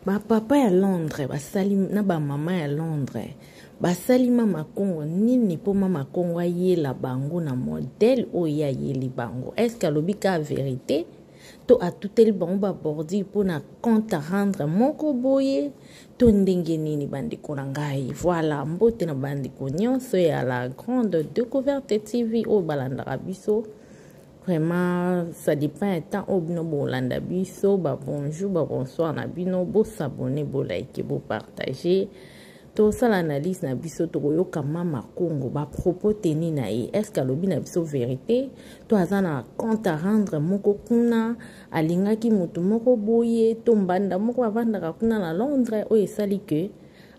Ba papa ya Londres basali na ba mama ya Londres basali mama Kongo nini mpo mama Kongo ayela bango na modèle oyo ye ayeli bango? Est-ce que alobi ka verite to atuteli bango ba bordure mpo na compte à rendre moko boye to ndenge nini bandeko na ngai? Voilà, mbote na bandeko nyonso ya la grande découverte TV oyo balandaka biso. Vraiment, ça dépend ya temps oyo bino bolanda biso. Ba bonjour, ba bonsoir na bino. Bo s'abonner, bo liker, bo partager. Tosala analyse na biso, tokoyoka mama Kongo ba propos teni na ye. Est-ce que alobi na biso vérité to aza na compte à rendre moko kuna, alingaki motu moko boye to mbanda moko avandaka kuna na Londres oyo esali que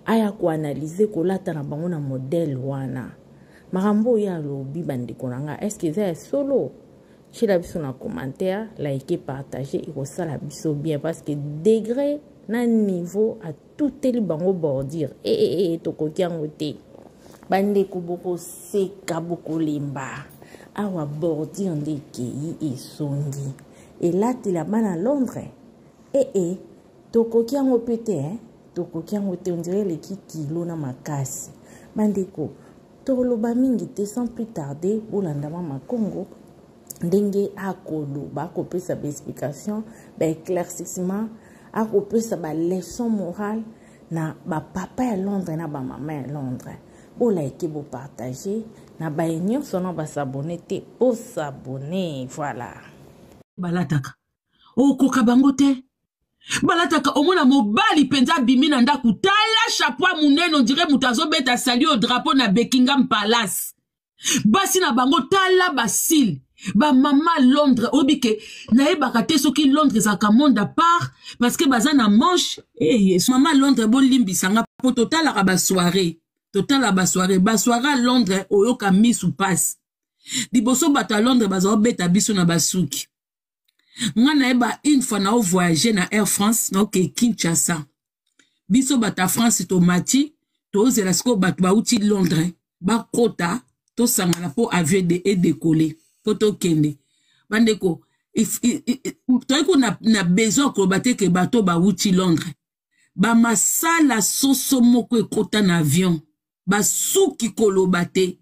aya koanalyse kolata na bango na modèle wana. Makambo oyo alobi bandeko na nga, est-ce que eza ya solo? Tiela biso na commentaire, like, partager, ekosala biso bien parce que degré na niveau atuteli bango bordure. Eh, eh, eh, tokoki yango te. Bandeko bokoseka, bokolemba. Awa bordure nde ekei esongi. Elatela bana Londres. Eh, eh, tokoki yango pe te, hein? Tokoki yango te, on dirait eleki kilo na makasi. Bandeko, tokoloba mingi te, sans plus tarder, bolanda mama Kongo ndenge akoloba, akopesa ba explication, ba éclaircissement, akopesa ba leçon morale na ba papa ya Londres na ba mama ya Londres. Bo like, bo partager, na baye nyonso na ba s'abonner te, bo s'abonner, voilà. Balataka okoka bango te, balataka omona mobali mpenza abimi na ndako, tala chapeau ya monene, on dirait moto azobeta sali au drapeau na Buckingham Palace. Basi na bango tala basile bamama Londres, oyebi ke nayebaka te soki Londres ezalaka monde à part parce que baza na manche. Eh, Yesu. Mama Londres, bolimbisanga po totalaka basoirée, totala basoirée, basoirée ya Londres, oyoka misu pasi liboso bato ya Londres baza obeta biso na basuki. Nga nayeba une fois na voyager na Air France, na oke Kinshasa, biso bato ya France tomati, tozela sikoyo bato bauti Londres bakota, tosangana mpo avion edécoller mpo tokende. Bandeko, toyei na besoin ya koloba te ke bato bauti Londres bamasala soso moko ekota na avion, basuki koloba te.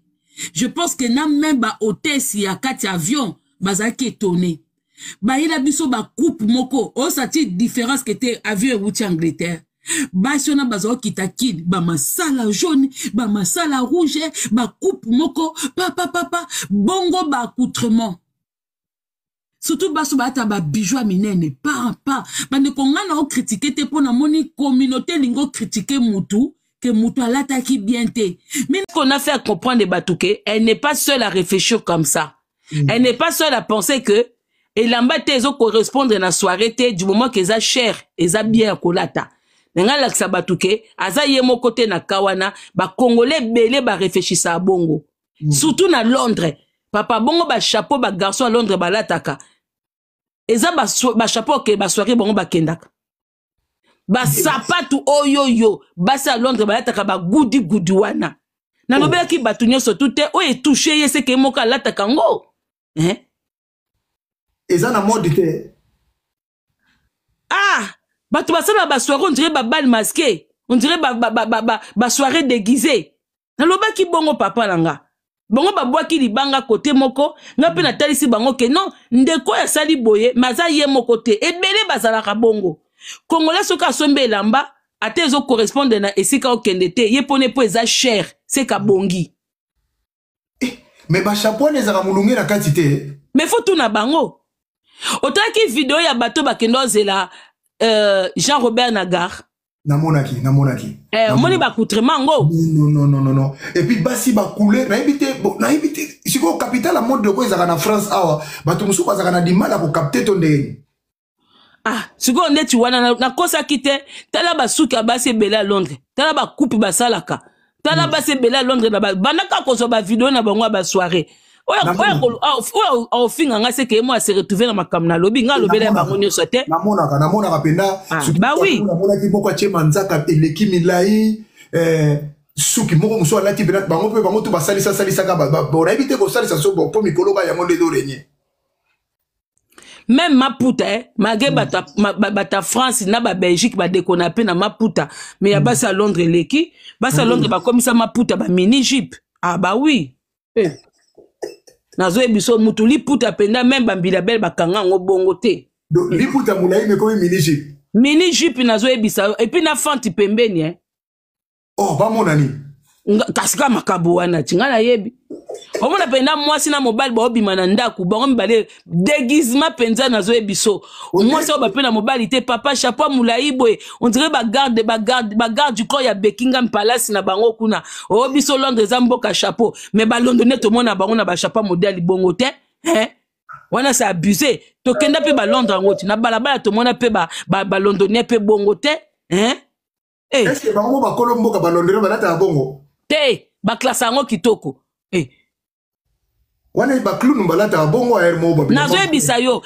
Je pense que na même ba hôtesse ya kati ya avion bazalaki étonné. Bayela biso bacoupe moko osati différence ke te avion ewuti Angleterre. Basi wana bazala kokita kine, bamasala jaune, bamasala rouge, bacoupe moko papapapa bongo baaccoutrement, surtout baso bayata babijou ya minene pa pa. Bandeko, ngai na ocritiquer te mpo namoni communauté elingi ocritiquer mutu ke mutu alataki bien te. Mais qu'on a fait comprendre bato ke elle n'est pas seule à réfléchir comme ça. Elle n'est pas seule à penser que elamba te ezocorrespondre na soirée te, du moment ke eza cher, eza bien ya kolata. Na ngai alakisa bato ke aza ye moko te na ka wana, bakongolais ebele barefléchisaka bongo. Surtout na Londres, papa, bongo bachapeau bagarçon ya Londres balataka eza bachapeau oke basoirée bango bakendaka, basapatu oyo yo basi ya Londres balataka, bagudi-gudi wana. Nalobelaki bato nyonso tu te oyo etouche ye seke moko alataka yango, eh? Eza na mode te. Ah, bato basala basoirée, on dirait babal masqué, on dirait basoirée déguisé. Nalobaki bongo, papa na nga, bango babwaki libanga kote moko, nga mpe natalisi bango ke non, ndeko oyo asali boye, me aza ye moko te, ebele bazalaka bongo. Congolais soki asombi elamba ata ezocorrespondre na esika okende te, ye mpona mpo eza cher seka bongi. Mais bachapeau wana ezalaka molunge na kati te. Mais faut tuna bango. Otalaki video ya bato bakende ozela Jean Robert na gare? Namonaki, namonaki. Eh, omoni baaccoutrement yango? Non, non, non, non, non. Et puis basi bacouleur, nayebi te, bon, nayebi te sikoyo capitale ya mode loko ezalaka na France awa, bato mosusu bazalaka na dimala ya kokapte to ndenge. Ah, sikoyo ndeti wana nakosaki te. Tala basuki ya basi ebele ya Londres, tala bakupe basalaka, tala basi ebele ya Londres na bandaka kozwa bavideo na bango ya basoirée oyo aofinga nga seke ye mo ase retrouve na makambo nalobi. Nga alobela ya bango nyonso te. Namonaka, namonaka mpenza. Ah, ba oui. Namonaki moko atie manzaka eleki milai, suki moko mosusu alati mpena bango mpe bango to basalisa salisaka, nayebi te kosalisa so mpo mikolo ka yango nde ezorenye. Même maputa eh, malgré bato ya France na baBelgique badekona mpe na maputa, mais ya basi ya Londres eleki. Basi ya Londres bakomisa maputa bamini jupe. Ah bah oui, eh. Nazoyebi so mutu liputa mpenza, même bambila bele bakanga yango bongo te. Donc liputa molai mekomi mini jupe. Mini jupe, nazoyebisa yo, et puis na fente pembeni, eh. Oh, bamona nini? Kasi ka makambo wana ti ngai nayebi, omona mpenza mwasi na mobali baobima na ndako, bango mibale déguisement mpenza. Nazoyebi so mwasi oyo bape na mobali te, papa, chapeau molai boye, on dirait bagarde du corps ya Buckingham Palace na bango kuna. Oyo biso Londres eza mboka chapeau, mais balondonais tomona bango na bachapeau modèle bongo te, hein? Wana c'est abusé. Tokenda mpe balondres yango ti na balabala, tomona mpe balondonien mpe bongo te, hein? Eh. Est-ce que bango bakolo mboka balondres balataka bongo? Te, baklase yango kitoko, eh. Wana baclown balataka bongo air mo. Nazoyebisa yo,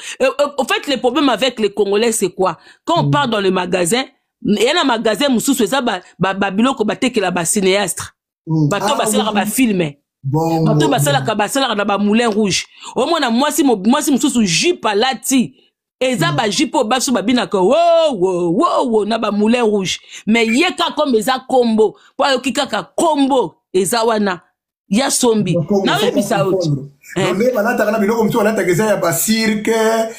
au fait, le problème avec les Congolais, c'est quoi? Quand on part dans le magasin, eya na magasin mosusu, eza babiloko batekela bacinéaste, bato basalaka bafilm, bato basalaka na bamoulin rouge. Omona mwasi, mwasi mosusu jupe alati eza bajupe oyo basi babinaka wo wo wo wo na bamoulin rouge, mais ye kaka comme eza kombo, mpo ayoki kaka kombo eza wana ya sombi. Nazoyebisa yo ti. Nde balataka na biloko mosusu balataka eza ya bacirque.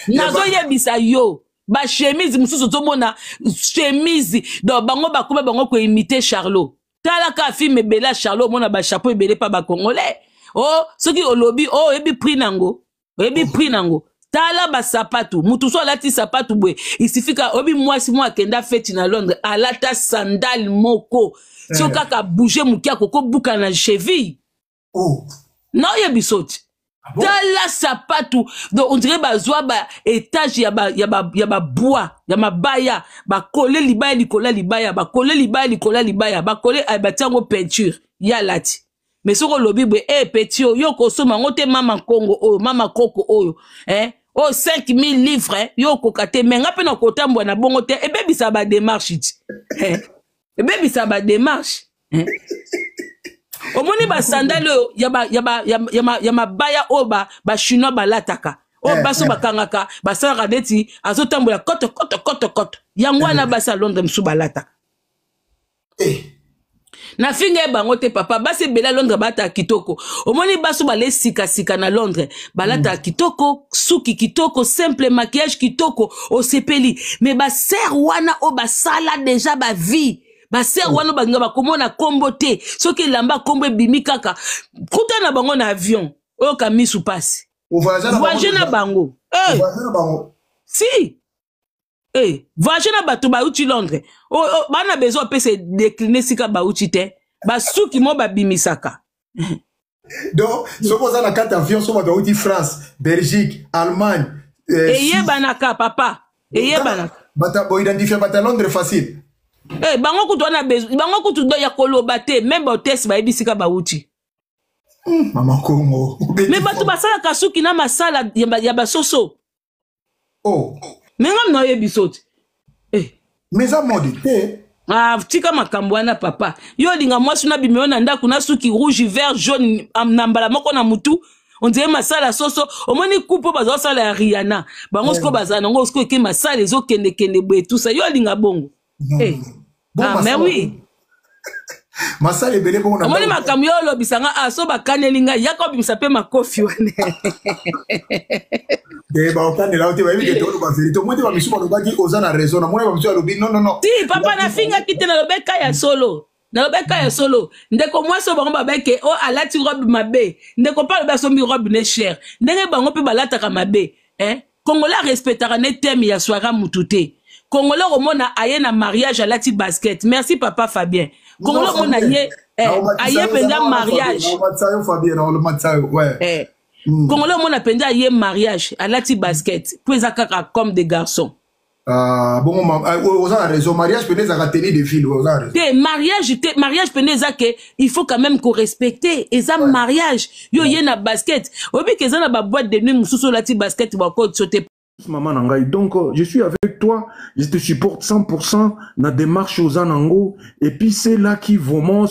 Nazoyebisa yo, bachemise mosusu ozomona chemise, donc bango bakoma bango koimiter Charlot. Talaka film ebele ya Charlot, omona bachapeau ebele mpa bacongolais. O soki olobi o oyebi prix nango, oyebi prix nango. Tala basapatu, mutu so alati sapatu boye isifika. Oyebi mwasi mo akenda feti na Londres, alata sandale moko, so kaka bouge moke, akokobuka na cheville. Oh. Naoyebi so ti. Ah bon? Tala sapatu, donc on dirait bazwa ba étage ya ba ya ba ya babois ya mabaya, bakole libaya likolo ya libaya, bakole libaya likolo ya libaya, bakole batia yango peinture ya alati. Mais soki olobi boye e petit oyo, yo kosomba yango te, mama Kongo oyo, mama koko oyo, eh? Oyo 5000 livres, yo okoka te. Mais nga mpe na kotambola na bongo te, ebebisa badémarche ti, eh? Ebebisa badémarche, eh? Omoni basandale oyo ya mabaya oyo bachinois balataka, oyo basi oyo bakangaka, basalaka neti azotambola koto koto koto koto, yango wana basi ya Londres mosusu balataka. Nafinga ye bango te, papa. Basi ebele ya Londres balataka kitoko. Omoni basi oyo bale sikasika na Londres balataka kitoko, suki kitoko, simple maquillage kitoko, osepeli. Mais basere wana oyo basala déjà bavie, basere wana balinga bakomona nkombo te. Soki elamba nkombo ebimi kaka, kuta na bango na avion, oyoka misu pasi. Voyage na bango, hey. Si hey, voyage na bato bauti Londres, oh, oh, bana besoin opesa décline esika bauti te, basuki mo babimisaka. Donc soki oza na kati avion, so bato bauti France, Belgique, Allemagne, Eyebanaka, papa, eyebanaka. Boidentifie bato ya Londres facile. Eh, bango kutu wana, bango kutu do ya koloba te, même bahôtesse bayebi esika bauti. Mama Kongo. Mais bato basalaka suki na masala ya basoso. Oh. Mais ngam nayebi so te, eh. Mais eza mode te. Ah, tika makambo wana, papa. Yo olinga mwasi nabima yo na ndako na suki rouge, vert, jaune na mbala moko na mutu, on dirait masala soso. Omoni coupe oyo bazosala ya Rihanna, bango sikoyo bazala nango sikoyo eke masala ezokendekende boye, tusa. Yo olinga bongo? Eh. Bon, ah, mais oui. Masala ebele bongo na Omoni makambo yo olobisa nga, ah, so bakaneli ngai, yaka obimisa mpe makofi wana. Te, baokanela yo te, bayebi ke toloba vérité. Omoi te, bamisu balobaki oza na raison. Namoni bamisu alobi non, non, non. Ti papa, nafingaki te, nalobeka ya solo, nalobeka ya solo. Ndeko mwasi oyo bango babeke o alati robe mabe, ndeko mpe alobi asombi robe ne cher, ndenge bango mpe balataka mabe, eh? Congolais arespectaka ne thème ya soirée mutu te. Congolais okomona aye na mariage alati basket. Merci, papa Fabien. Congolais omona ye, eh, aye mpenza mariage. Eh. Congolais omona mpenza aye mariage alati basket mpo eza kaka comme des garçons. Ah, bongo oza na raison, mariage pene ezalaka tenue de ville, oza na raison. Te, mariage te, mariage pene eza ke il faut quand même korespecter eza mariage. Yo ye na basket, oyebi ke eza na baboîte de nuit mosusu olati basket, bakoti so te. Maman na ngai. Donc, je suis avec toi, je te supporte 100% na démarche oza nango. Et puis, c'est là qui vraiment,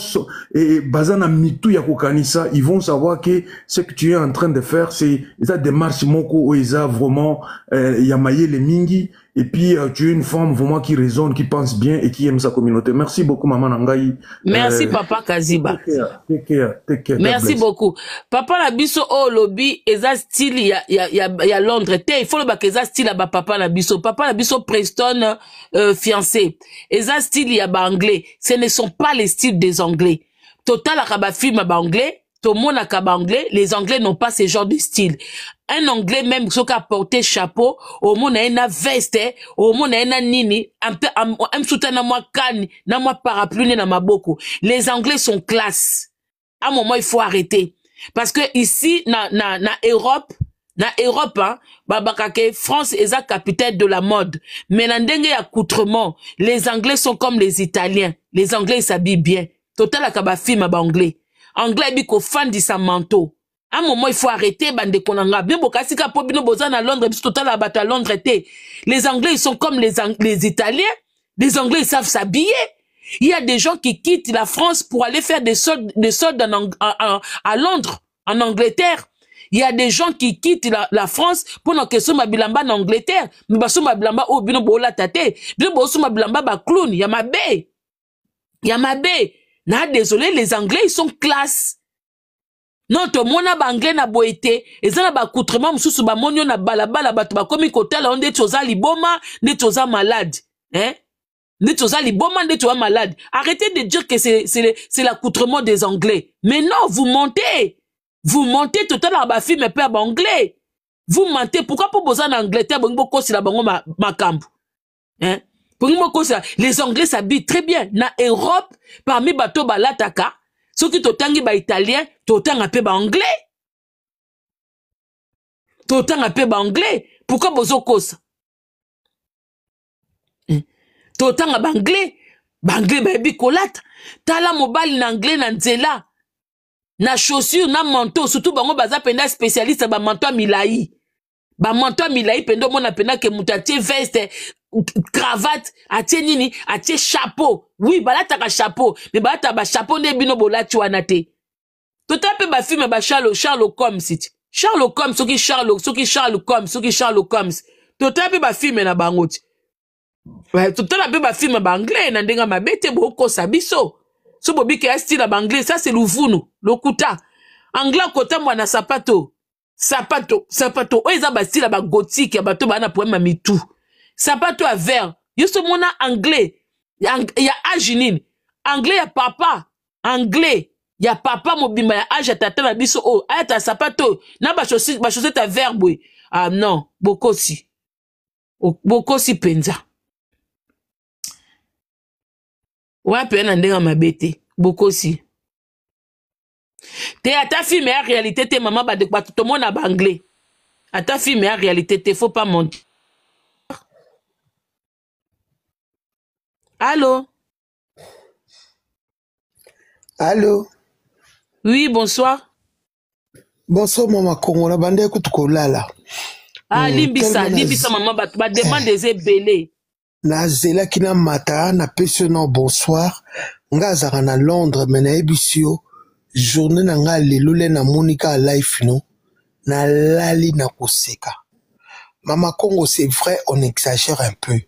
et baza na mitu ya kokanisa, ils vont savoir que ce que tu es en train de faire, c'est eza démarche moko oyo eza vraiment ya mayele mingi. Et puis, tu es une femme vraiment qui raisonne, qui pense bien et qui aime sa communauté. Merci beaucoup, maman na ngai. Merci, papa Kaziba. Take care, take care, take care. God Merci bless. beaucoup. Papa na biso oyo lobi eza style ya Londres te. Il faut lobaka eza style ya ba papa na biso. Papa na biso Preston fiancé. Eza style ya ba anglais. Ce ne sont pas les styles des anglais. Totalaka ba film ya ba anglais, tomonaka ba anglais, les anglais n'ont pas ce genre de style. Un anglais même soki a porté chapeau, omona ye na veste, omona ye na nini, un peu, un soutien na mwa canne, na mwa parapluie na maboko. Les anglais sont classe. À un moment, il faut arrêter. Parce que ici, na Europe, hein, babakake, France est la capitale de la mode. Mais na ndenge ya accoutrement, les Anglais sont comme les Italiens. Les Anglais, ils s'habillent bien. Total, akaba film ba anglais. Anglais, biko fandi sa manteau. À un moment, il faut arrêter, bande konanga. Bien, bokasika po bino boza na Londres, biso total abata à Londres te. Les Anglais, ils sont comme les Italiens. Les Anglais, ils savent s'habiller. Il y a des gens qui quittent la France pour aller faire des soldes à Londres, en Angleterre. Il y a des gens qui quittent la France pour nous question bilamba en Angleterre. Mais basoma bilamba oh bino bola tate. Bino bosoma bilamba ba clown, ya mabe. Ya mabe. Na désolé, les Anglais ils sont classe. Non, to mona ba anglais na boete, eza na ba accoutrement mususu ba monio na balabala bato bakomi kotala onde toza liboma, nde toza malade. Hein? Nde toza liboma, nde toza malade. Arrêtez de dire que c'est l'accoutrement des Anglais. Mais non, vous mentez. Vous mentez total ba film pe ba anglais. Vous mentez. Pourquoi pour boza na Angleterre bongo kosi la bango makambo? Hein? Pour moi, kosi, les Anglais s'habillent très bien. Na Europe, parmi bato balataka, soki totangi ba italien, totanga pe ba anglais. Totanga pe ba anglais. Pourquoi bozo kosa? Hein? Totanga ba anglais. Ba anglais ba yebi kolata. Tala mobali na anglais na nzela. Na chaussure, na manteau, surtout bango baza penda spécialiste ba manteau milai. Ba manteau milai pendo mona penda ke mutu atie veste, cravate, atie nini, atie chapeau. Oui, balataka chapeau, mais balata ba chapeau nde bino bolati wana te. Tota pe ba film ba Charles, Charles Combs ti. Charles Combs, soki Charles, soki Charles Combs, soki Charles Combs. Tota pe ba film na bango ti. Ouais, tota pe ba film ba anglais na ndenga mabete bokosa biso. So bobike ya style ba anglais, ça c'est luvunu, lokuta. Anglais kota mwana sapato. Sapato, sapato, oyo eza ba style ba gothique ya bato ba na problème ya mitu. Sapato ya vert. Yo so mona anglais ya âge nini? Anglais ya papa, anglais ya papa mobimba ya âge ya tata na biso oyo. Ayata sapato na ba chaussette, ba chaussette ya vert boye. Ah non, bokosi. Bokosi penza. Wapi na ndenga mabete, bokosi. Te ata film ya réalité te maman ba ba tomona ba anglais. Ata film ya réalité te, faut pas mentir. Allô? Allô? Oui, bonsoir. Bonsoir mama Kongo, na bande kutu kolala. Ah, limbisa, limbisa maman, ba demande des ebelé. Nazelaki na mata, na pesi yo na bonsoir. Nga azalaka na Londres, mais nayebisi yo journée na nga lelo le namoni kaka life no, nalali na koseka. Mama Kongo, c'est vrai, on exagère un peu.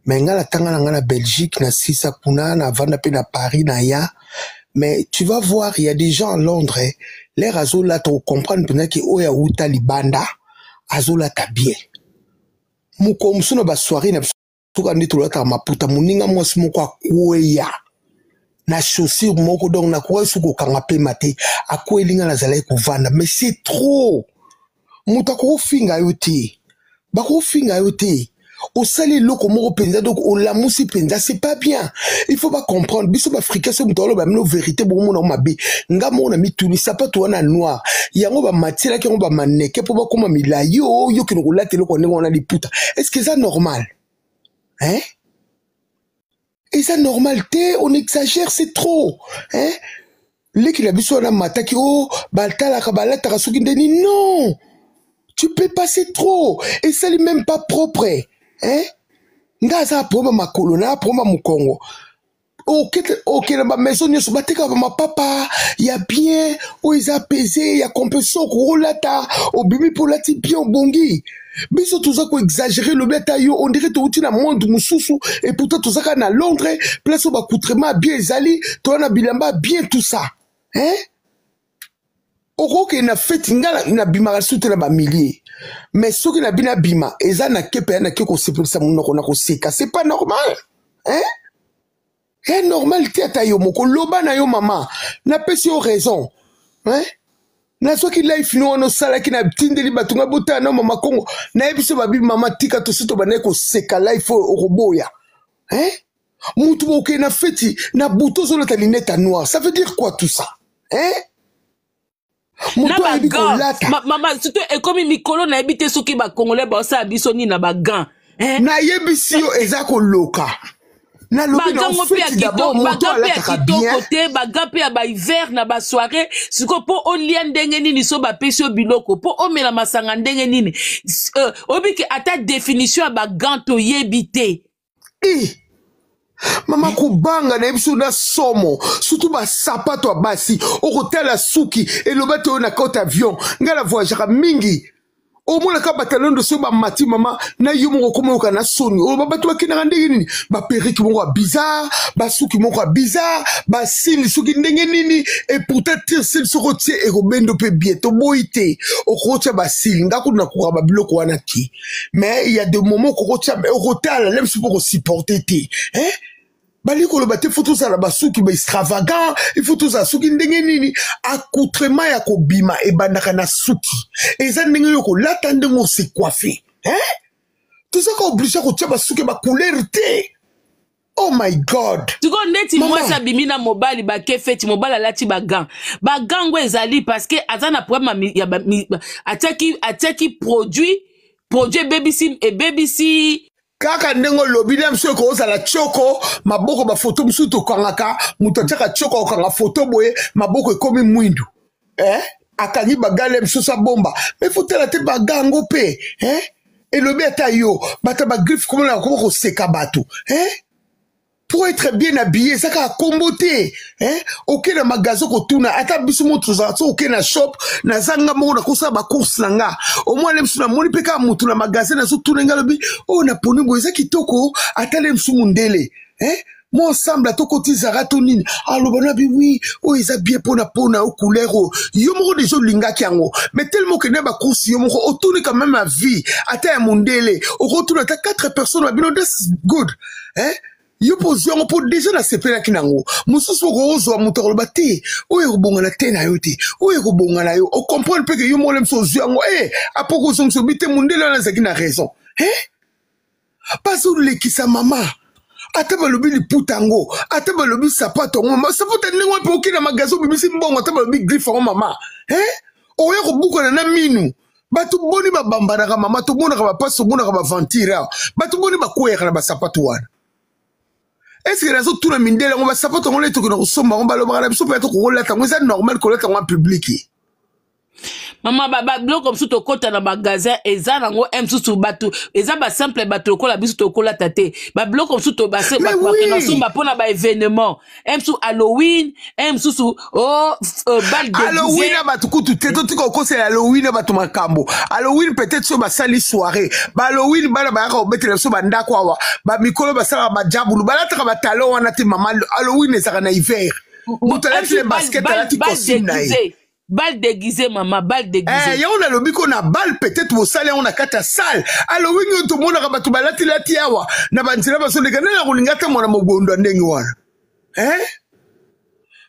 Mais nga natanga na nga na Belgique, na sisa kuna, na vanda pe na Paris, na ya. Mais tu vas voir, il y a des gens à Londres, eh, l'air azolata, comprendre mpenza ke oyo awuta libanda, azolata bien. Mokolo mosusu na ba soirée na biso kaka nde tolataka maputa, moninga mwasi moko akweya na chaussure moko, donc nakoki soki kokanga pema te, akweli nga nazalaki kovanda. Mais c'est trop, moto akokofinga yo te, bakofinga yo te, osali eloko moko mpenza, donc olamusi mpenza, c'est pas bien. Il faut ba comprendre biso ba africain, soki moto aloba bino vérité, bokomona ngo mabe. Nga moko na mituni, sapato wana noir yango bamatielaki yango bamaneke mpo bakóma milai, oyo okende kolata eloko ndenge wana liputa, est ce que eza normal? Hein? Eza normal te, on exagère, c'est trop. Hein? Leki na biso wana mataki, oh, batalaka, balataka soki ndeni, non. Tu peux passer trop. Esali même pas propre. Hein? Nga aza problème makolo na problème mokongo. Okende ba maison nyonso batekaka ba mapapa ya bien oyo eza pese ya compression okolata obimi mpo olati bien obongi. Biso toza ko exagérer lobi ata yo on dirait touti na monde mosusu et pourtant toza kaka na Londres place oyo ba accoutrement bien ezali toza na bilamba bien tout ça. Hein? Okokende na feti nga nabimaka lisusu te na bamilie mais soki na bino abima eza na ke mpenza nake kosepelisa monoko na koseka c'est pas normal hein? Eh, normal te ata yo moko loba na yo mama napesi yo raison hein? Nazwaki life no wana osalaki natindeli bato ngai botala na mama Kongo nayebi so babi mama tika tosi tobandaki koseka life oyo okoboya hein? Mutu bokende na feti na butu ozolata lunette ya noir, ça veut dire quoi tout ça, hein? Moto ayebi kolata mama surtout ekomi mikolo nayebi te soki bacongolais baosala biso nini na bagant, eh? Nayebisi yo eza koloka. Nalobi na feti d'abord moto alataka bien te baga mpe ya bahiver na basoirée sikoyo mpo olia ndenge nini so bapesi yo biloko mpo omela masanga ndenge nini oyebi ke ata définition ya bagant toyebi te. Eh, mama kobanga na biso na somo surtout basapato ya basi okotala suki eloba te oyo na kota avion ngai na voyageaka mingi omonaka batalondo soki bamati mama na yo moko okoma oyoka na soni oyo bato bakendaka ndenge nini baperike moko ya bizarre basuki moko ya bizarre basili soki ndenge nini et pourtant tirsile soki otie ekobendo mpe bien toboyi te okotia basili nga kutu nakoka babiloko wana te mais il y a des moments okokotia okotala lem soki okosupporte te, hein? Bali koloba te faut tozala basuki ba extravagant, il faut tozala suki ndenge nini. Accoutrement ya kobima ebandaka na suki eza ndenge yo kolata ndenge ose coiffe, hein? Tozaka oblige kotia basuki bacouleur te. Oh my God. Sikoyo ndeti mwasi abimi na mobali bake feti mobali alati bagant bagant ngo ezali parce que aza na problème ya atiaki produit ebebisi. Kaka ndenge olobi na biso ekozala tioko maboko bafoto mosusu tokangaka moto atiaka tioko akokanga foto boye maboko ekomi mwindu, eh? Akangi bagale mosusu abomba me fotala te bagango mpe, eh? Elobi ata yo bato ya bagriffe komona bakoma koseka bato, eh? Pour être bien habillé eza kaka kombo te, eh? Oke na magasin kotuna ata biso mo tozala so oke na shop nazanga moko nakosala bacourse na nga omwana biso namoni mpe kaka motu na magasin nazotuna nga alobi oyo naponi boye eza kitoko atale mosu mondele, eh? Mo ensemble atokoti zara to nini aloba na bi wi oyo eza bien mpona yo couleur oyo yo moko deja olingaki yango mais tellement okende bacourse yo moko otuni quand même avis ata ya mondele okotuna ata 4 personnes babino this is good, eh? Yo mpo ozwi yango mpo deja nasepelaki nango mosusu okozwa moto akoloba te oyo ekobongana te na yo te oyo ekobonga na yo ocomprendre mpe ke yo moko mosu ozwi yango e apo kozongisa obi te mondele wana azalaki na raison, eh? Bazolekisa mama ata balobi liputa yango ata balobi sapato yango mama sapato ndenge wana mpe okei na magasin obimisi mbongo ata balobi griffe yango mama, eh? Oya kobukana na minu bato boni babambanaka mama tomonaka bapasi tomonaka baventire awa bato boni bakweyaka na basapato wana eske nazotuna mindele yango basapato yango nde tokenda kosomba yango balobaka na biso mpe tokokolata yango eza normal kolata yango en public. Mama babiloko mosusu tokɔta na magasin eza nango m mosusu bato eza basimple bato lokola biso tokolata te babiloko mosusu bakenda somba mpona baévénement m mosusu Halloween m mosusu o bal. Halloween ya bato kutu te totika kokosela Halloween ya bato makambo Halloween peut-être so basali soirée ba Halloween bana bayaka kobetela biso bandako awa bamikolo basalaka bajabulu balataka batalon wana te mama Halloween ezalaka na hiver moto alati ne basket alati costume na ye. Bal déguisé mama bal déguisé. Eh, yango nalobi ko na bal peut-être bosali yango na kati ya salle Halloween oyo tomonaka bato balatilati awa na banzela bazoleka nde na kolinga ata mwana mogondo ya ndenge wana, eh?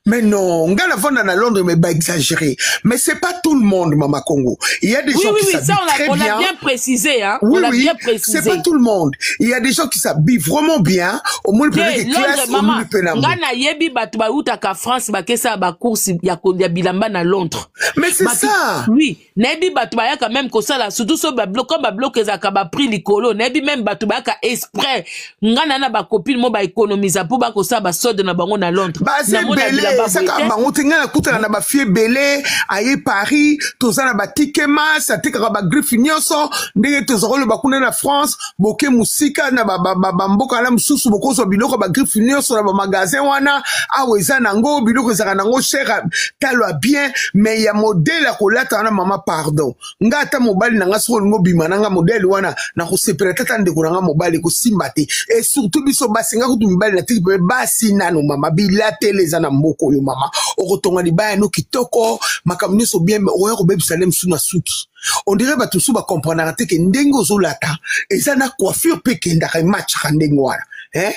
Mais non, nga navanda na Londres, mais ba exagéré. Mais c'est pas tout le monde, Mama Congo. Il y a des gens qui s'habillent très on bien. A bien précisé, hein. Oui, on a oui, bien précisé. C'est pas tout le monde. Il y a des gens qui s'habillent vraiment bien. Omoni mpenza ke classe mama nga nayebi bato bautaka France bakesala bacourse ya, ya bilamba na Londres. Mais c'est ça. Oui, nayebi bato bayaka meme kosala surtout so babiloko babiloko ezalaka baprix likolo. Nayebi meme bato bayaka exprès. Nga na na bacopine mo baekonomisa mpo bakosala basode na bango na Londres. Baza ebele ezaka bango te. Ngai nakutana na bafie ebele aye Paris, toza na batike mas atekaka bagriffe nyonso ndenge toza koloba kuna na France. Boke mosika na bamboka wana mosusu, bokozwa biloko bagriffe nyonso na bamagasin wana. Awa eza nango biloko ezalaka nango cher, talo ya bien, mais ya modele ya kolata wana, mama pardon, nga ata mobali na nga soki olingi obima na nga modele wana, nakosepela tata ndeko na nga mobali ekosimba te. Et surtout biso basi, nga kutu mibali natiki mpe basi nano mama, bilatele eza na mboka oyo mama, okotonga libaya no kitoko, makambo nyonso bien, mais okoya kobebisa nde mosusu na suki. On dirait bato mosusu bakomprenaka te ke ndenge ozolata eza na coiffure mpe ekendaka ematchaka ndenge wana, eh?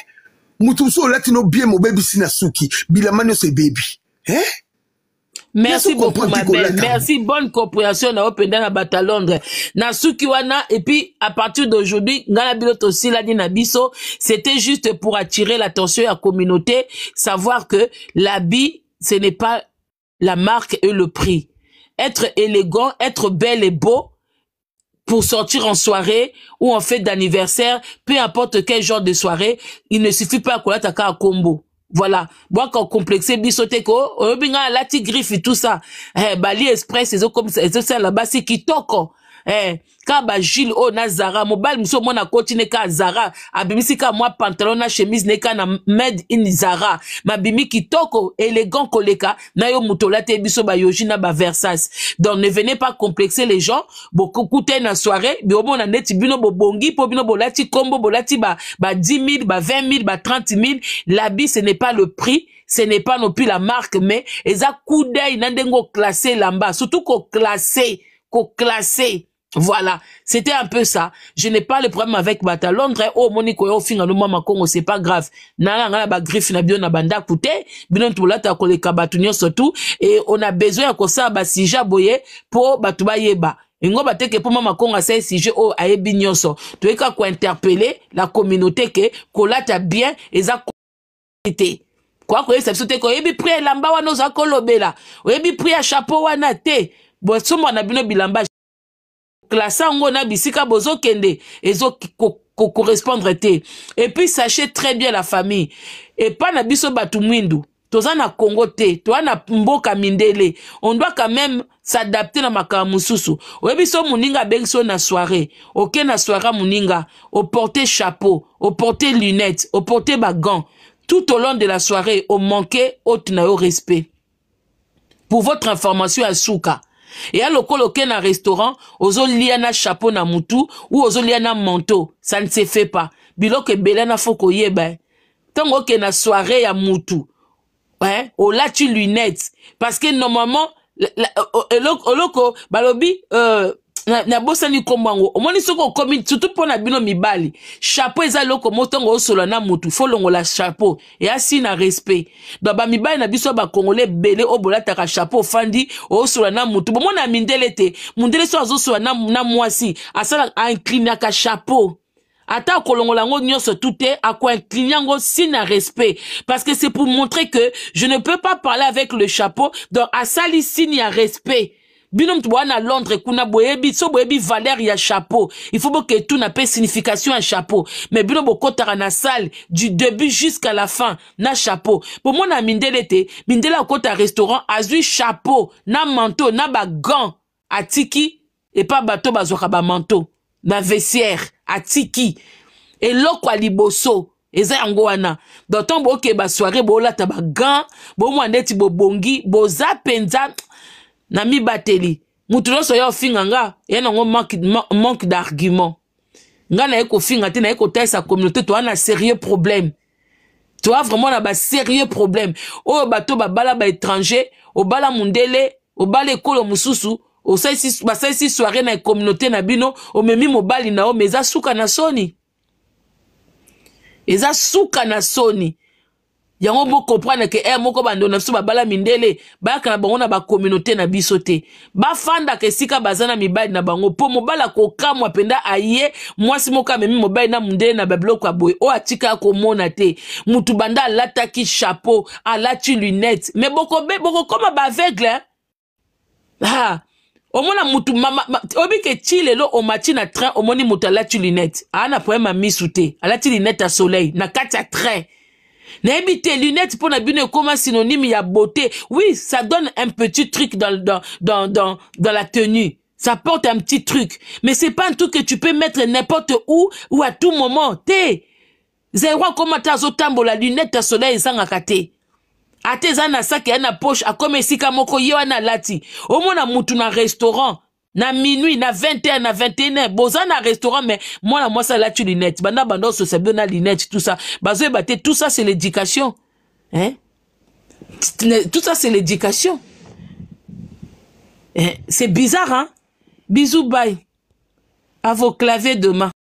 Moto mosusu olati no bien, mobebisi na suki, bilamba nyonso ebebi, eh? Merci beaucoup ma belle, merci, bonne compréhension na openda na bato ya Londres na suki wana. Et puis à partir d'aujourd'hui, nga na bino tosilani na biso. C'était juste pour attirer l'attention ya communauté, savoir que l'habit, ce n'est pas la marque et le prix. Être élégant, être belle et beau pour sortir en soirée ou en fête d'anniversaire, peu importe quel genre de soirée, il ne suffit pas kolata kaka kombo. Voilà, bwaka complexe biso te ko oyebi nga alati griffe, tout ça. Eh, bali express ezokomisa ezosala basi kitoko. Eh, ka ba Gilles oyo na Zara, mobali mosusu omona akoti ne ka Zara, abimisi ka mwa pantalon na chemise ne ka na made in Zara, mabimi kitoko élégant koleka na yo moto olati biso ba Yoji na ba Versace. Donc ne venez pas complexer les gens. Bokokute na soirée, bomona neti bino bobongi po bino bolati kombo, bolati ba 10 000, ba 20 000, ba 30 000. L'habit, ce n'est pas le prix, ce n'est pas non plus la marque, mais eza coup d'œil na ndenge oclasse lamba, surtout koclasse koclasse. Voilà, c'était un peu ça. Je n'ai pas le problème avec bato Londres. Oh, moni koyo ofinga no mama Congo, c'est pas grave. Nana nga na ba griffe na bio na banda kute, bino tolata koleka bato nyonso tout, et on a besoin ya kosala ba sujet boye po bato bayeba. Ngo bateke po mama Congo asali sujet oyo ayebi nyonso. Toyeka ko interpeller la communauté ke kolata bien eza te. Kwa koyebisa biso te koyebi prix elamba wana oza kolobela, oyebi prix ya chapeau wana te. Bosomba na bino bilamba, classe yango na bisika bozokende ezo correspondre te. Et puis sachez très bien, la famille, epa na biso bato mwindu, toza na Congo te, toza na mboka mindele, on doit quand même s'adapter na makambo mosusu. Oyebi so moninga abengi so na soirée, oke na soirée moninga, oporte chapeau, oporte lunette, oporte bagants, tout au long de la soirée omanke hôte na yo respect. Pour votre information ya suka, eya lokola oke na restaurant, ozolia na chapeau na mutu ou ozolia na manteau, ça ne se fait pas. Biloko ebele na fo koyeba. Ntango oke na soirée ya mutu, hein, olati lunette, parce que normalement eloko balobi, nabosani nkombo yango. Omoni soki okomi, surtout mpo na bino mibali, chapeau eza eloko mo ntango osola na mutu, fo longola chapeau, eya si na respect. Donc bamibali na biso bakongole ebele oyo bolataka chapeau, ofandi osola na mutu, bomona mindele te. Mundele so azosola na mwasi, asala ainclinaka chapeau, ata akolongola yango nyonso tu te, akoincline yango si na respect, parce que c'est pour montrer que je ne peux pas parler avec le chapeau. Donc asali signe ya respect. Bino mutu boya na Londres kuna, boyebi so boyebi valeur ya chapeau, il faut boke tuna mpe signification ya chapeau. Mais bino bokɔtaka na salle du début jusqu'à la fin na chapeau. Bomona mindele te. Mindele akɔta restaurant, azwi chapeau na manteau na bagants, atiki epa bato bazwaka bamanteau na vestiaire, atiki. Eloko ya liboso eza yango wana. Donc ntango bookee basoirée, boolata bagants, bomwa ndeti bobongi, boza mpenza na mibateli. Mutu nyonso ya ofinga nga, ya nango manque d'argument. Nga naye kofinga te, naye kotalisa communauté toa na sérieux problème, toa vraiment na basérieux problème oyo bato babala baétranger. Obala mundele, obala ekolo mosusu, basalisi soirée na communauté na bino, omemi mobali na yo, mais eza suka na soni, eza suka na soni. Yango bo comprendre ke heure moko bando na biso babala mindele bayaka na bango na ba communauté na biso te. Bafandaka esika baza na mibali na bango po mobali akokamwa mpenza aye mwasi moko amemi mobali na mundele na babiloko ya boye oyo atika komona te. Mutu banda alataki chapeau, alati lunette, mais bokokoma boko ba aveugle hein? Ha omona mutu mama ma, oyebi ke ti lelo omati na train omoni mutu alati lunette aa na problème ya misu te alati lunette ya soleil na kati ya train nayebi te lunette mpo na bino ekoma synonyme ya beauté. Oui, ça donne un petit truc dans la tenue, ça porte un petit truc, mais c'est pas un truc que tu peux mettre n'importe où ou à tout moment te. Zero akoma ata azotambola lunette ya soleil ezangaka te, ata eza na saki ya na poche, akoma esika moko ye wana alati. Omona mutu na restaurant na minuit, na 20h, na 21h, boza na restaurant, mais mwana mwasi alati lunette banda banda ososa bino na lunette, tout ça bazoyeba te. Tout ça, c'est l'éducation, hein? Tout ça, c'est l'éducation, hein? C'est bizarre, hein? Bisous, bye, à vos claviers demain.